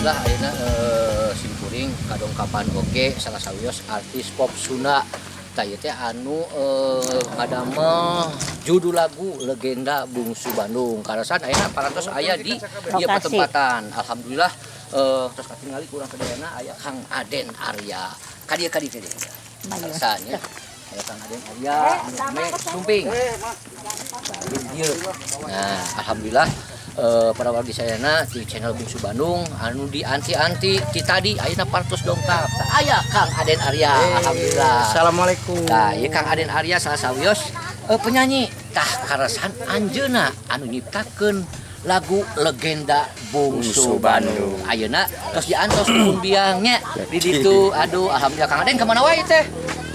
Alhamdulillah ayeuna simkuring kadongkapan oge salah sawios artis pop Sunda. Tah, ieu teh anu ngadamel judul lagu Legenda Bungsu Bandung. Karasan ayeuna parantos aya di ieu Lokasi. Patempatan. Alhamdulillah terus katingali kurang sadayana aya Kang Aden Arya. Ka dieu, ka dieu, ka dieu. Karasan ya. Aya Kang Aden Arya anu rame sumping. Nah, ieu. Nah, alhamdulillah para wargi sadayana di channel Bungsu Bandung anu di anti-anti ti tadi ayeuna parantos dongkap. Tah, aya Kang Aden Arya. Alhamdulillah. Assalamualaikum. Nah, ieu Kang Aden Arya salah sawios penyanyi. Tah, karasan anjeunna anu nyiptakeun lagu Legenda Bungsu Bungsu Bandung. Bandung. Ayeuna tos diantos pun biangnya di ditu. Aduh, alhamdulillah. Kang Aden kemana wae teh?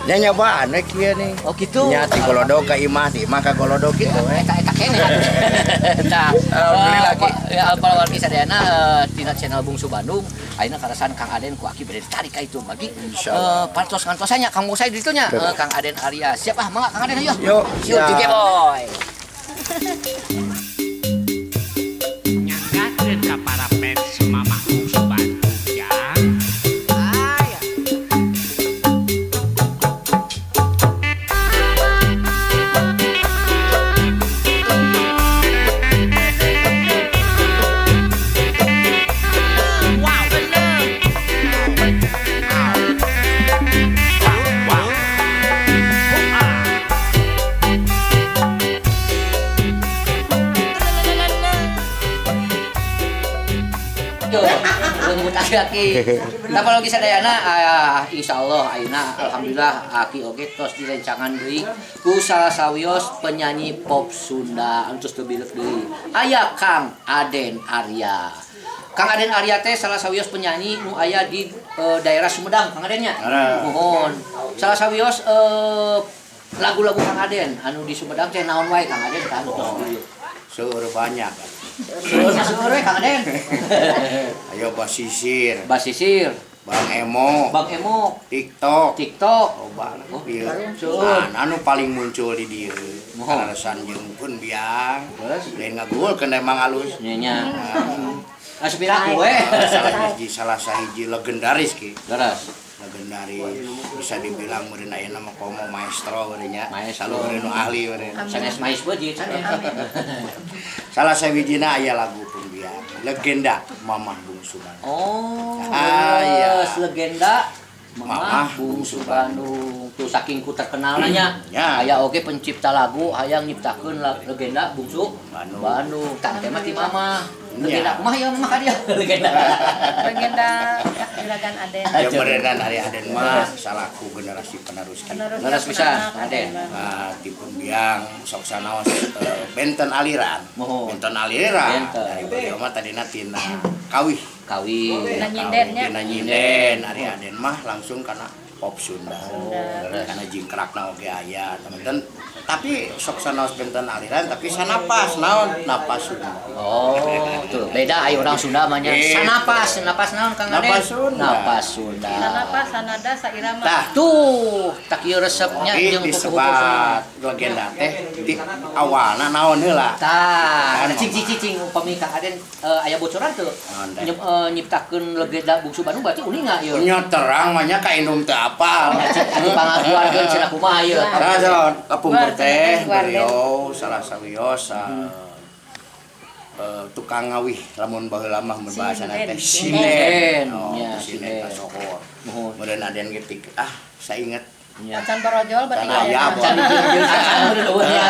Nya nyobaan we kieu nih. Oh, gitu. Nya ti golodog ka imah, ti imah ka golodog gitu we. Eta eta keneh atuh. Tah, Alhamdulillah, Ki. Ya, para wargi sadayana tina channel Bungsu Bandung, ayeuna karasan Kang Aden ku aki bade ditarik ka itu bagi Insyaallah. Parantos ngantosannya Kang Musai di ditu nya. Kang Aden Arya. Siap ah, mangga Kang Aden, ayo. Yuk, Siap, siap. Tige boy. Nyanggakeun ka para fans Mamah Bungsu Bandung ya. Aya. Wow, wow, wow. Tuh, lembut aki-aki. Nah, kalau sadayana insyaallah ayeuna alhamdulillah aki oge tos direncangan deui ku salah sawios penyanyi pop Sunda anu tos teu bileuk deui. Aya Kang Aden Arya. Kang Aden Arya teh salah sawios penyanyi nu aya di daerah Sumedang, Kang Aden nya. Leres. Mohon. Salah sawios lagu-lagu Kang Aden anu di Sumedang teh naon wae, Kang Aden, kan tos di Seueur banyak. Seueur, seueur we, Kang Aden. Ayo basisir, Basisir, Bang Emo, Bang Emo, TikTok, TikTok. Loba lah. Oh, Ieu. seueur. Nah, anu paling muncul di dieu. Mohon. Kaleresan jeung pun biang. Terus? Lain ngagulkeun emang halus. Nya nya. Ah, sepira we. Salah sahiji legendaris, Ki. Leres. Legendaris bisa dibilang meureun ayeuna mah komo maestro meureun nya. Maestro. Saluhur nu ahli meureun. Sanes mais beujit sanes. Salah sawijina aya lagu pun biang. Legenda Mamah Bungsu Bandung. Oh, Ah, iya. leres, legenda Mamah Mamah Bungsu Bungsu Bandung. Tuh saking ku terkenalna nya. Ya. Aya oge pencipta lagu hayang nyiptakeun legenda Bungsu Bandung. Bandung. Tah teh mah ti Mamah. Ya. Legenda kumaha ya Mamah ka dia? Legenda. Legenda Juragan Aden. Ya meureunan ari Aden mah salaku generasi penerus kita. Penerus Leres pisan, Aden. Aden. Nah, tipe biang sok sanaos benten aliran. Mohon. Benten aliran. Benten. Dari beliau mah tadina tina kawih. Kawih. Tina nyindennya. Tina nyinden. Ari Aden mah langsung kana pop Sunda. Leres. Karena jingkrakna oge aya, teman. Tapi sok sanaos benten aliran tapi sanapas naon napas Sunda. Oh, tuh beda ayo orang Sunda mah nya. Gitu. Sanapas, napas naon, Kang Aden? Napas Sunda. Napas Sunda. Sanapa sanada sairama. Tah. Tuh, tak ieu resepnya Tapi jeung pupuhu. disebat legenda teh di awalna naon heula. Tah, Kan. cing cing cing cing upami Kang Aden aya bocoran teu? Naon teh? Nyiptakeun legenda Bungsu Bandung berarti uninga ieu. Nya terang mah nya ka indung teu apal. Atuh pangakuarkeun cenah kumaha ieu. Nah, so, kapungkur teh Keluar, beliau salah sawios tukang ngawih lamun baheula mah mun bahasana teh Sinden. sinden. Oh, Ya, sinden sinden. kasohor. Mohon. Meureun Aden ge ah saya inget. Nya. Acan borojol berarti Tanah Aden aya, mah. Can dijieun acan meureun eueuh nya.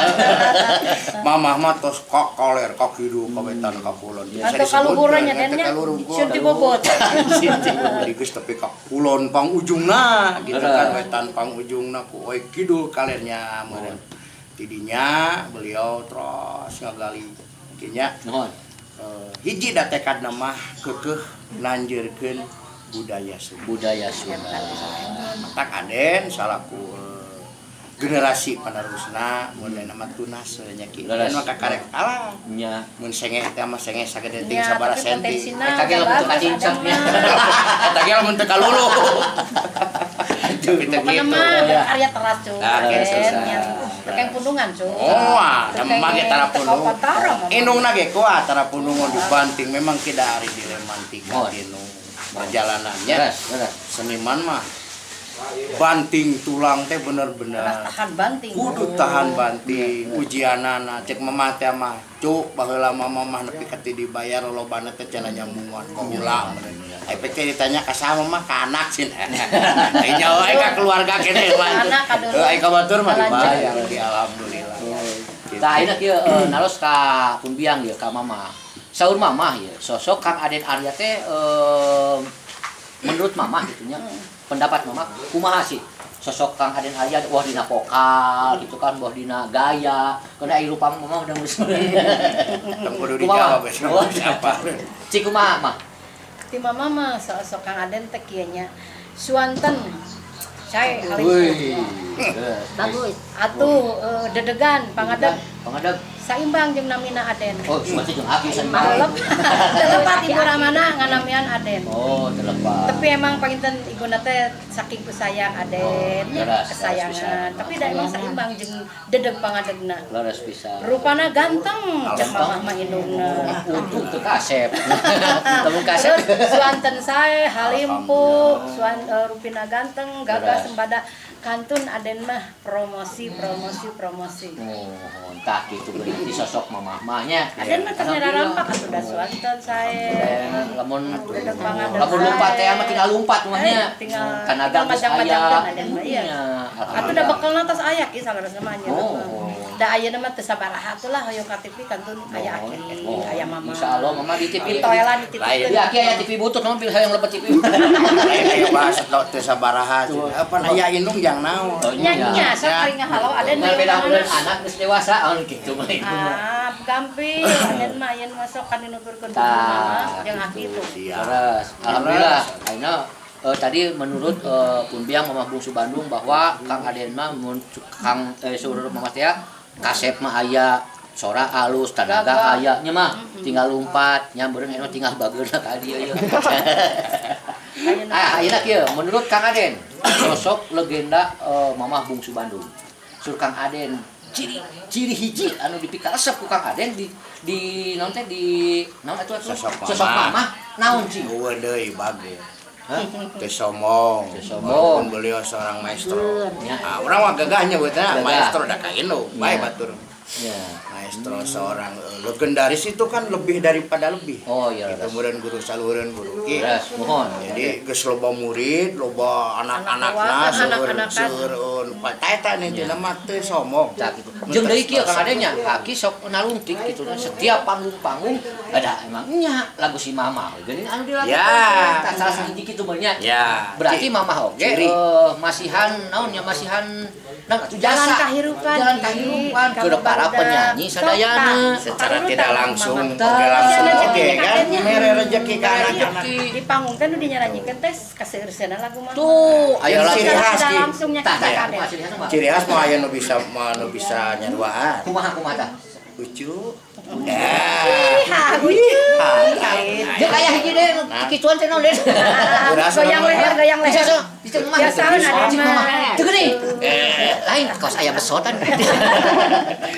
Mamah mah tos ka kaler ka kidul ka wetan ka kulon. Biasa Atau kaluhuran nya disebutkeun, Den nya. teh kaluhur. Sieun dibobot. Jadi geus tepi ka kulon pangujungna gitu kan, Leres. wetan pangujungna ku oi kidul kalernya meureun. Tidinya beliau terus ngagali kinya Nuhun. Hiji da tekadna mah keukeuh nanjeurkeun budaya Sunda. Budaya Sunda. Matak Aden salaku generasi penerusna mun nama tunas nya ki. Leres. Dan mah kakarek alah Nya. mun sengeh teh mah sengeh sagede ting Ya, sabaraha tapi senti. potensina Eta ge lamun teu kacincak nya. Eta ge lamun teu kalulu. Tapi teh Pokoknya gitu. mah Ya. karya teras cuy. Nah, Aden, gitu. nya. Tekeng pundungan, cu. Oh, ah, mah ge tara pundung. Tara mah. Indungna ge kuat tara pundungan dibanting memang tidak ari dilemantika Oh. dinu perjalanannya. Leres, leres. Seniman mah banting tulang teh bener-bener Tahan banting. kudu tahan banting ujianana cek mama teh mah cuk baheula mama mah nepi ka teu dibayar lolobana teh cenah nyambungan baheula efek teh ditanya ka saha mah ka anak cenah ai nyawa ai ka keluarga kene mah Anak ka dulur. heuh ai ka batur mah Kalanjut. dibayar di alhamdulillah Gitu. Tah ayeuna kieu naros ka Pun Biang ieu ka Mama. Saur Mama ieu sosok Kang Aden Arya teh menurut Mama gitu nya. Pendapat Mama kumaha sih? Sosok Kang Aden Arya wah dina vokal gitu kan, wah dina gaya. Karena ai rupa Mama udah geus. Tong kudu Kumaha? dijawab ya Oh. siapa. Cik kumaha mah? Ti mama mah sosok Kang Aden teh kieu nya. Suanten. Saya Wih. Bagus. Atuh dedegan pangadeg Pangadeg. saimbang jeung namina Aden. Oh, cuma jeung aki saimbang. Telep. Telepat Ibu Ramana nganamian Aden. Oh, telepat. Tapi emang panginten ibuna teh saking ku sayang Aden, Oh, leres, kesayangan. leres pisan. Tapi da emang saimbang jeung dedeg pangadegna. Leres pisan. Rupana ganteng cek mamah mah indungna. Untung teu kasep. Teu kasep. Terus suanten sae halimpu, suan rupina ganteng, gagah Leres. sembada kantun Aden mah promosi promosi promosi. Oh, entah gitu berarti sosok mamah mahnya. Aden mah tos rampak atuh da suanten sae. Lamun Dedeg pangadeg lamun lompat teh mah tinggal lompat rumahnya. Tinggal Kanaga geus aya. majang-majangkeun Aden mah iya. Nya, Atuh da bekelna tos aya ki saleresna mah nya. Oh. Da ayeuna mah teu sabaraha atuh lah hoyong ka TV kantun aya aki, Oh. aya mama. Insyaallah mama di TV. Toelan dititipkeun. Di aki aya TV butut mama pilih hayang lebet TV. Lain aya bahasa teu sabaraha cenah. Apa aya indung jang naon. Oh, Nya nya sok Ya. paling ngahalo Aden Ngan mah beda mana. bulan anak geus dewasa anu kitu mah itu mah. Ah, gampil Aden mah ayeuna masuk kan dinuturkeun ku Tah, mama jeung aki tuh. Siap. Leres. Alhamdulillah. Ayeuna tadi menurut Pun Biang Mama Bungsu Bandung bahwa Kang Aden mah mun Kang seluruh Mama teh kasep mah aya sora alus tanaga Gagah. aya nya mah tinggal lompat nya beureun aya mah tinggal bageurna ka dieu ieu. Ayeuna Ah, ayeuna kieu menurut Kang Aden sosok legenda Mamah Bungsu Bandung. Sur Kang Aden ciri ciri hiji anu dipikaresep ku Kang Aden di naon teh di naon atuh atuh Sosok mamah. sosok mamah naon cing? Eueuh deui bagus. Hah? Teu sombong. Teu sombong. Walaupun beliau seorang maestro. Ya. Ah, urang mah gagah nyebutna Gagah. maestro da ka indung, bae Ya. batur. Ya. Maestro seorang legendaris itu kan lebih daripada lebih. Oh iya. Itu meureun guru saluhureun guru ki. Leres, mohon. Jadi geus loba murid, loba anak-anakna, Anak seueur anak-anakan. seueur nu eta nih cenah mah teu sombong. Tah gitu. Jeung deui kieu Kang Aden nya, aki sok nalungtik gitu setiap panggung-panggung ada emang nya lagu si Mama. Geuning anu dilakukan. Ya. Tah salah sahiji kitu mah nya. Ya. Berarti Mamah oge Ciri. Masihan naon nya masihan naon atuh jasa. Jalan kahirupan, Jalan Ki. kahirupan Ka ke para barudak. penyanyi Sok, sadayana. tah. Secara Urutan tidak Mama. langsung Tah. oge langsung Iya, oge kan iya. mere rezeki ka anak-anak. Rezeki. Di panggung teh nu dinyaranyikeun teh kaseurseunan lagu mama. Tuh, aya Yang lagu. ciri khas, Tidak Ki. langsungnya Tah, kita tah, Aden. kumaha ciri khas mah? Ciri khas mah aya nu bisa mah nu bisa nyaruaan. Kumaha kumaha tah? Lucu. Ya. Ih, lucu. Dia kaya hiji deh, Nah. kikituan teh naon deh. Goyang leher, goyang Bisa leher. so, bisa mah. Biasaan ada Cik mah. mah. Teu geuning. Lain kaos aya besotan.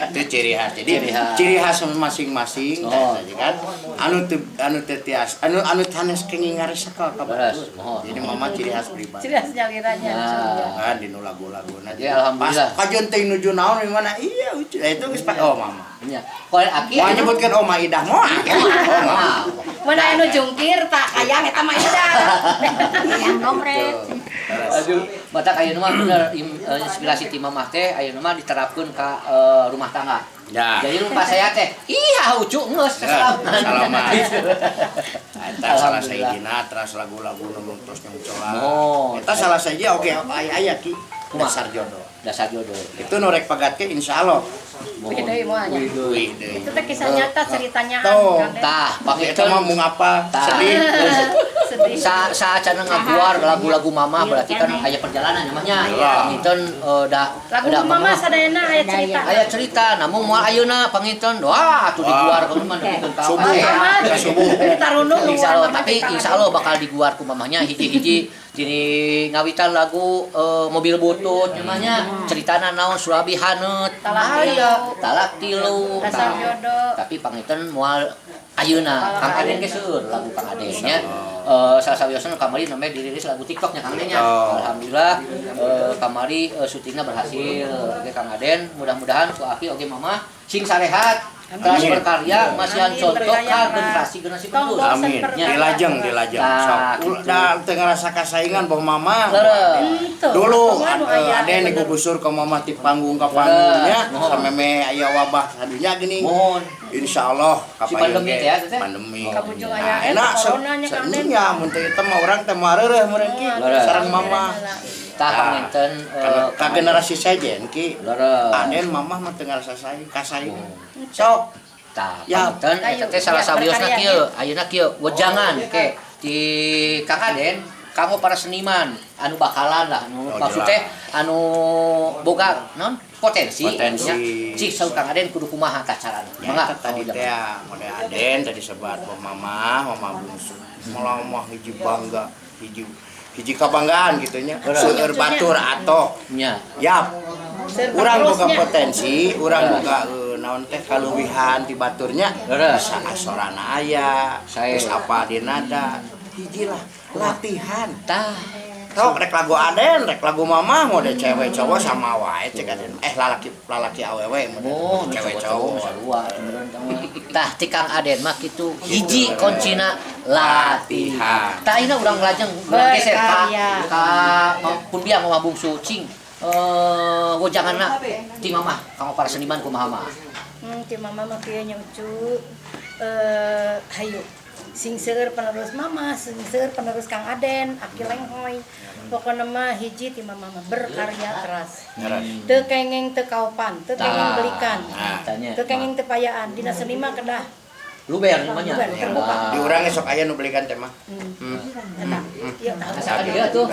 Itu ciri khas. Jadi Ciri khas. ciri khas masing-masing Oh. tadi kan. Anu teu anu teu tias anu anu tanes kenging ngaresekel ka Beres, batur. mohon. Jadi mama ciri khas pribadi. Ciri khas nyaliranya. Nah. Kan dinu lagu-laguna. Jadi alhamdulillah. Pas kajeun teh nuju naon di mana? Iya lucu. Itu geus oh mama. Nya. Kalau aki Moal nyebutkeun Oma Idah moal kan? Oh mama. Mana anu jungkir tak kayang eta mah Ida. Yang gomret. Aduh, matak ayeuna mah bener inspirasi ti mamah teh ayeuna mah diterapkeun ka rumah tangga. Ya. Jadi rumah saya teh, iya ucu geus Ya, salaman. salaman. Eta salah Alhamdulillah. sahijina teras lagu-lagu nu terus nyongcolan. Oh. Eta salah sahiji oge aya aya ki Kumaha? dasar jodoh. Dasar jodoh. Itu nu rek pagatkeun insyaallah. Wih deui moal nya. Wih deui. Wih deui. Itu teh kisah nyata ceritanya Tuh. Kang Den. Tah, Eta mah mung apa? Tah. Sedih. Sedih. Sa saacana ngaguar lagu-lagu mama berarti kan aya perjalanan namanya. Iya. Panginten da Lagu da mama sadayana aya cerita. Aya cerita, namun moal ayeuna panginten wah atuh diguar ku mah nepikeun ka Subuh. apa. Ka subuh. Kita runung Insya Allah, tapi insya Allah bakal diguar ku mamahnya hiji-hiji Tini ngawitan lagu Mobil Butut namanya, ceritana naon, Surabi Haneut. Talak Aya, Tilu. Talak Tilu. Dasar Tah. Jodoh. Tapi panginten moal ayeuna Kang Aden ge seueur lagu Kang Aden nya. Salah sawiosna kamari namanya dirilis lagu TikToknya Kang Aden nya. Oh. Alhamdulillah, kamari syutingna berhasil. Oke Kang Aden, mudah-mudahan ku aki oge mama sing sarehat, terus Amin. berkarya, masihan Amin, contoh berkarya, ka Mas. generasi-generasi Tong penerus. bosen Amin. berkarya. Dilajeng, dilajeng. Nah, Sok gitu. ulah teu ngarasa kasaingan boh mama. Leres. Henteu. Dulu Atuh anu aya. ada yang digugusur ke mama ti panggung ke panggungnya Mohon. sameme aya wabah sadunya gini. Mohon. Insya Allah Si pandemi teh ya, teh? Pandemi. Kabujung Nah, aya enak corona nya Kang Den. seninya mun teu ieu mah urang teh moal reureuh meureun ki Leres. sareng mama. Tah panginten Ka generasi sejen ki. Leres. Aden mamah mah teu ngarasa saing kasaingan. Sok. Tah, Ya. panginten eta teh salah Ya, sawiosna berkarya, kieu, ayeuna kieu wejangan ke ti Kang Aden kanggo para seniman anu bakalan lah anu Oh, maksud jelas. teh anu boga non potensi Potensi. nya. Cik saur Kang Aden kudu kumaha tah carana. Ya, Mangga eta tadi teh mode Aden tadi sebat boh mama, mama bungsu. Malah mah hiji bangga, hiji hiji kebanggaan gitu nya. Seueur batur atoh. Nya. Yap, Seueur urang boga penerusnya. potensi, urang boga naon teh kaleuwihan ti baturnya. Leres. Bisa asorana aya, Sae. terus apa di nada. Hiji lah, latihan. Tah. Sok rek lagu Aden, rek lagu mama, mode cewek cowok sama wae cek Aden. Eh lalaki lalaki awewe mode Oh, cewek cowok cowok. sarua cenderung mah. Tah ti Kang Aden mah kitu hiji kuncina latihan. Tah ayeuna urang lajeng urang geser ka Berkarya. ka pun biang mama bungsu cing. Wejanganna ti mamah kanggo para seniman kumaha mah. Ti mama mah kieu nya Ucu. Hayu. Sing seueur penerus mama, sing seueur penerus Kang Aden, Aki Lenghoy. Pokona mah hiji ti mama mah berkarya keras. Teu kengeng teu kaopan, teu kengeng Tah. belikan. Nah, tanya. Teu kengeng teu payaan. Dina seni mah kedah Luber namanya. Luber, terbuka. Di urang sok aya nu belikan teh mah. Eta. Ieu tahu. Asakan dia tuh.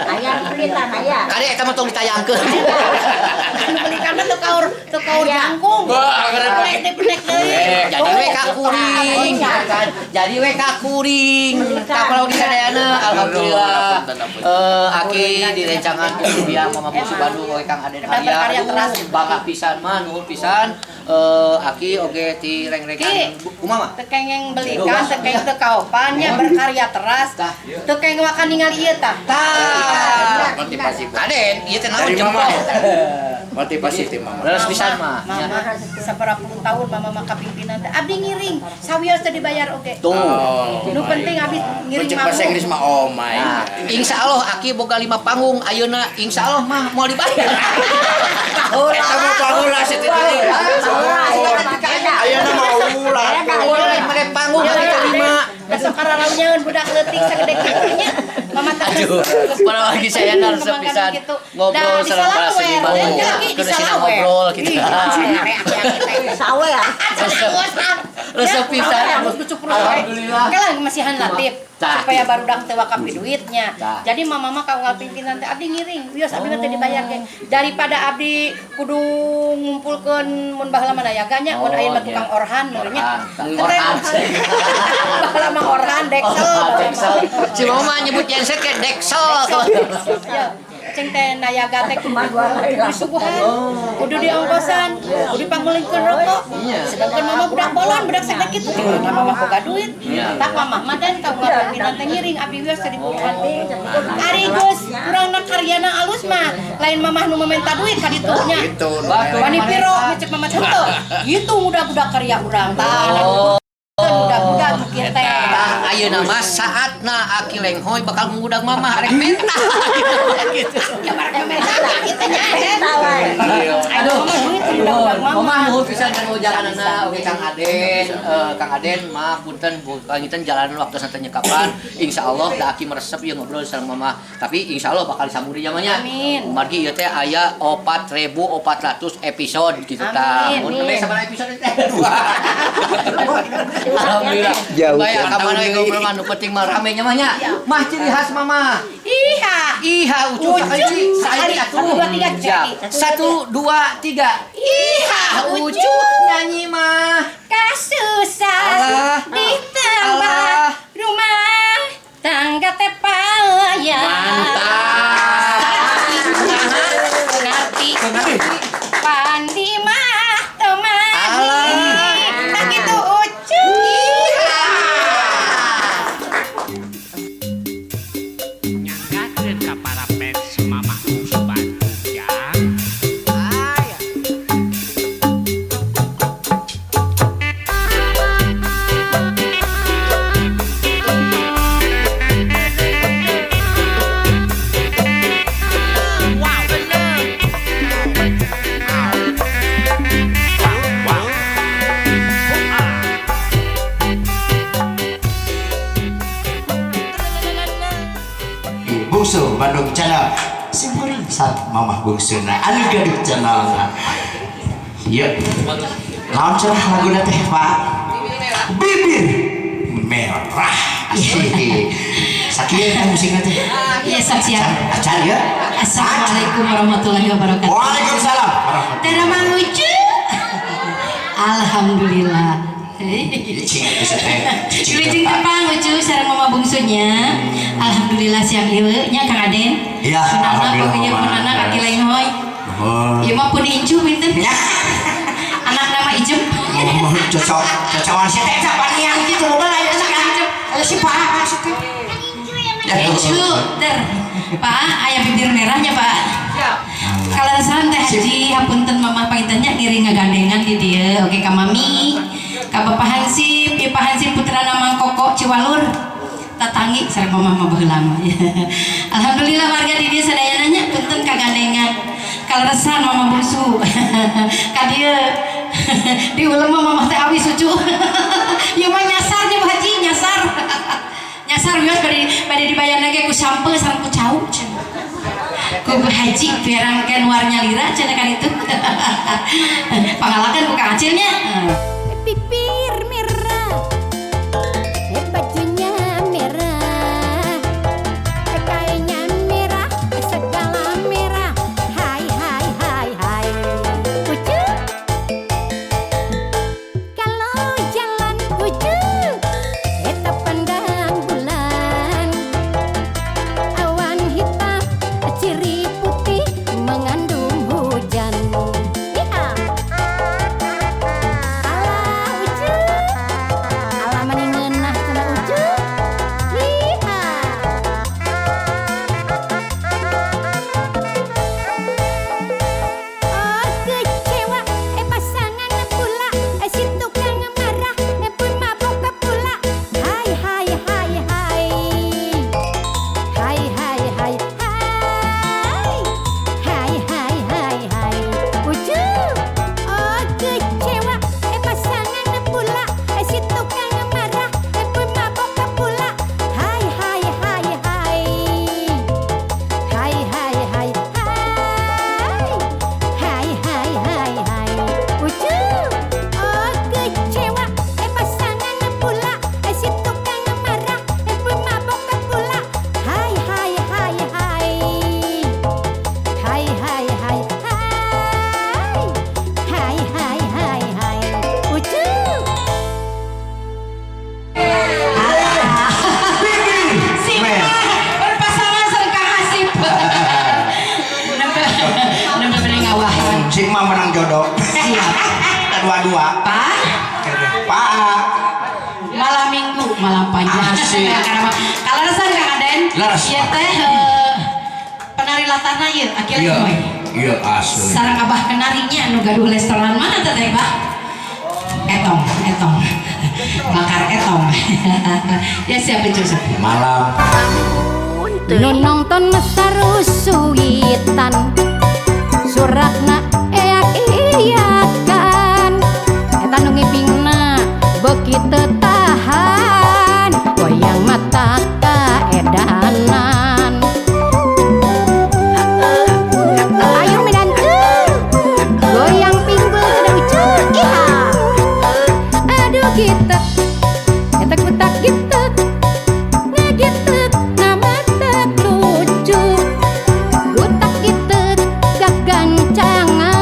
Aya belikan aya. Kade eta mah tong ditayangkeun. Anu belikan mah teu kaur jangkung. Wah, keren. Penek deui, penek deui. Jadi we ka kuring, ya kan? Jadi we ka kuring. Tah kalau di sadayana alhamdulillah. Aki direncangan ku biang Mama Bungsu Bandung oge Kang Aden Kedah Arya. berkarya teras. Bangga pisan mah nuhun pisan. Aki oge ti reng-rengan Ki. kumaha mah? Teu kengeng belikan, teu kengeng teu kaopan nya berkarya teras. Tah. Teu kengeng wakan ningali ieu tah. Tah. Motivasi. Aden, ieu teh naon Dari jempol. mama. Motivasi ti mama. Leres pisan mah. Nya. Mama sabaraha puluh tahun mama mah kapimpinan teh. Abdi ngiring, sawios teu dibayar oge. Tuh. Oh. Nu penting abdi ngiring Cek bahasa manggung. Inggris mah oh my. Nah, God. insya Allah Aki boga 5 panggung ayeuna insya Allah mah mau dibayar. Eta mah baheula si teh. Ayeuna mah ulah. Boleh mere panggung Ya, hari ya, kelima. Da sok kararaunyeun budak leutik sagede kitu nya. Mama teh Aduh, para lagi saya resep pisan ngobrol sareng para seniman. Kudu sina ngobrol gitu. Sawe ya. Resep pisan. Alhamdulillah. Kalau masihan latif Tah. supaya barudak teu wakapi duitnya. Tah. Jadi mama mah kaunggal pimpinan teh abdi ngiring, wios abdi mah teu dibayar ge. Daripada abdi kudu ngumpulkeun mun baheula mah nayaga nya, mun Oh, aya mah iya. tukang orhan mun nya. Orhan. Baheula mah orhan deksel. Oh, Deksel. Si mama nyebut genset ke Deksel. Ya, ceng teh nayaga teh kudu disuguhan, kudu diongkosan, kudu dipangulingkeun rokok. Iya. Sedangkan mama budak bolon, budak sagede kitu, nah mama boga duit. Iya. Tak mama mah dan kaunggal pimpinan teh ngiring abdi wios teh diburuan. Ari geus urangna karyana alus mah, lain mamah nu mementa duit ka ditu nya. Gitu. Batu. Wani piro ngecek mama teh henteu. Gitu budak-budak karya urang tah. Oh. Budak-budak nu kieu teh. Tah ayeuna mah saatna Aki Lenghoy bakal ngudag mamah rek menta. Gitu. Ya barang menta kitu nya. Aduh, Mama duit budak-budak mama. Mama nuhun pisan kan ujaranana oge Kang Aden, Kang Aden mah punten panginten jalan waktu santai kapan insyaallah da Aki meresep ieu ngobrol sareng mama. Tapi insyaallah bakal disambung di zamannya. Amin. Margi ieu teh aya 4400 episode gitu tah. Amin. Mun nembe sabaraha episode teh? Alhamdulillah. Jauh. Baik, kamana we ngobrol mah nu penting mah rame nya mah nya. Mah ciri khas mama. Iha. Iha ucu Ucu. sakali sakali atuh. Satu, dua, tiga, Siap. ceki. 1 2 3. Iha ucu nyanyi mah. Kasusah Alah. ditambah Alah. rumah tangga teh. Mamah Bungsuna anu gaduh channelna. Ieu naon cenah laguna teh, Pak? Bibir Merah. Asik. Sakieu teh musikna teh. Iya, siap. Acan ya. Assalamualaikum warahmatullahi wabarakatuh. Waalaikumsalam. Teraman lucu. Alhamdulillah. Cicing bisa teh. Cicing tepang lucu sareng mama bungsunya. Alhamdulillah siang ieu nya Kang Aden. Iya, alhamdulillah. Mama. Pun anak kaki lenghoy. Oh. Ieu mah pun incu pinten. Anak nama Ijem. Ngomong cocok cocokan si teh panian kitu loba aya Ijem. Aya si Pak si teh. Incu ter. Pak, aya bibir merahnya, Pak. Kaleresan teh Haji hapunten mamah pangintennya ngiring ngagandengan di dieu. Oke ka Mami, ka Bapak Hansip, ieu Pak Hansip putrana Mang Koko Ciwalur. Tatangi sareng mamah mah baheula mah. Alhamdulillah warga di dieu sadayana nya punten kagandengan. Kaleresan mama bungsu. Ka dieu diulem mah mamah teh awis lucu. Ieu mah nyasar nya Bu Haji, nyasar. Nyasar wios bade dibayarna ge ku sampe sareng ku cau cenah. Ku Bu Haji pirangkeun warnya lira cenah kan itu. Pangalakan ku Kang Acilnya. Bibir merah, bajunya merah, kainnya merah, segala merah. Hai hai hai hai. Ucu, kalau jalan ucu, eta pandang bulan. Awan hitam, ciri putih mengandung hujan. Iha. Alah ucu, alah mani ngeunah cenah ucu. Iha. Oh kecewa, pasangan pula, si tukang marah, pun mabok pula. Hai hai hai hai. Hai hai hai hai. Hai hai hai hai. Ucu, oh kecewa, pasangan pula, si tukang marah, pun mabok pula. Hai hai hai hai. Hai hai hai hai. Hai hai hai hai. Ucu, oh kecewa, pasangan pula, si tukang marah, pun mabok pula. Hai hai hai hai. Hai hai hai hai. Hai hai hai hai. Ucu. Si berpasangan sareng Kang Hasip. Nembe nembe ngawahan. Sing mah menang jodoh. Siap. Dua-dua. Pak, Pak. Malam minggu, malam panjang. Asik. Kaleresan Kang Aden. Leres. Ieu teh penari latana ieu Aki Iya. Lenghoy. Iya asli. Sareng abah kenarinya anu gaduh restoran mana teh teh, Pak? Etong, etong. Bakar etong. Ya siap Cucu. Malam. Nu nonton sarusuitan suratna eak iyakan eta nu ngipingna beuki teu tahan goyang mata kaedanan. Ayo midantu goyang pinggul cenah ucu iha. Aduh kitek eta kutak kitek ngagitek namatek lucu gutak gitek gagancangan.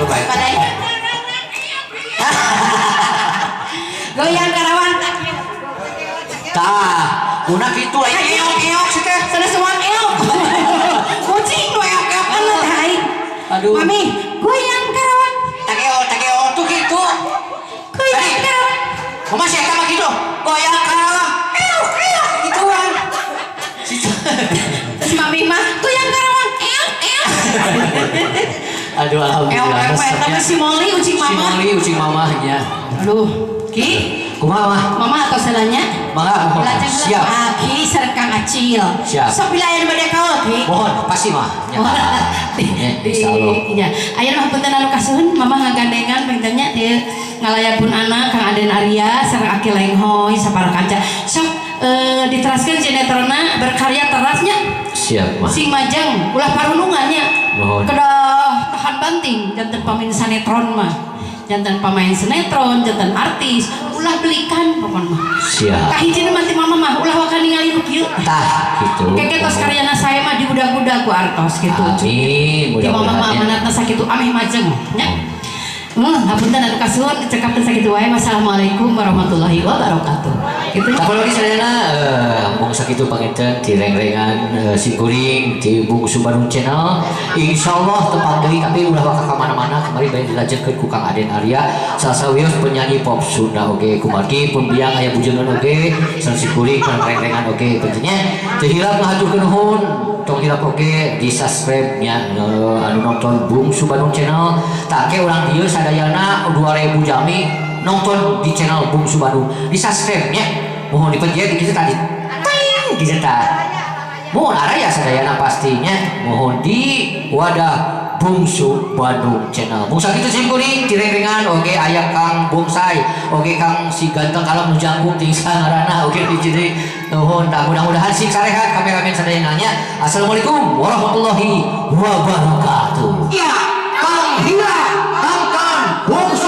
baik. Goyang Karawang tak. Tah, guna kitu lain eok-eok sih teh. Sana semua eok. Kucing nu eok-eok anu teh aing. Aduh. Mami, goyang Karawang. Tak eok tuh gitu. Goyang Karawang. Kumaha sih eta mah kitu? Goyang Karawang. Eok eok gituan. Terus mami mah goyang Karawang. Eok eok. Aduh alhamdulillah. Eok eok eta si Molly ucing mama. Si Molly ucing mamahnya. Aduh, Ki. Kumaha mah? Mama atau salahnya? Mangga mohon. Siap. Ki sareng Kang Acil. Siap. Sok bila aya nu bade kaul Ki. Mohon pasti mah. Insyaallah. Nya. Aya mah punten anu kasuhun mama ngagandengan punten nya di ngalayapun anak Kang Aden Arya sareng Aki Lenghoy sapara kanca. Sok diteraskeun sinetronna berkarya terasnya. Siap mah. Sing majeng ulah parunungan nya. Mohon. Kedah tahan banting janten pamain sinetron mah. Janten pemain sinetron, janten artis, ulah belikan pokon mah. Siap. Kahijina mah ti mama mah ulah waka ningali nu kieu. Tah gitu. Keke tos karyana saya mah diudag-udag ku artos gitu. Amin. Ti mama mah amanatna sakitu ameh majeng nya. Hapunten anu kasuhun cekap teh sakitu wae. Wassalamualaikum warahmatullahi wabarakatuh. Gitu. Tah lagi sadayana mung sakitu panginten di reng-rengan sikuring di Bungsu Bandung Channel. Insyaallah tepang deui tapi ulah waka ka mana-mana kemarin bade dilajengkeun ku Kang Aden Arya salah sawios penyanyi pop Sunda oge kumargi pembiang aya bujeungeun oge sareng sikuring reng-rengan oge tentunya teu hilap ngahaturkeun nuhun tong hilap oge di subscribe nya anu nonton Bungsu Bandung Channel tak ke urang dieu sadayana 2000 jami nonton di channel Bungsu Bandung di subscribe nya mohon dipencet gitu tadi ting gitu tah mohon araya sadayana pastinya mohon di wadah Bungsu Bandung Channel. Bungsa kitu sim kuring cireng-rengan oke aya Kang Bungsai oke Kang si ganteng kalau nu jangkung tingsa ngaranna oke di jadi nuhun tah mudah-mudahan sing sarehat kameramen sadayana nya. Assalamualaikum warahmatullahi wabarakatuh. Ya Kang Hira Kang Bungsu.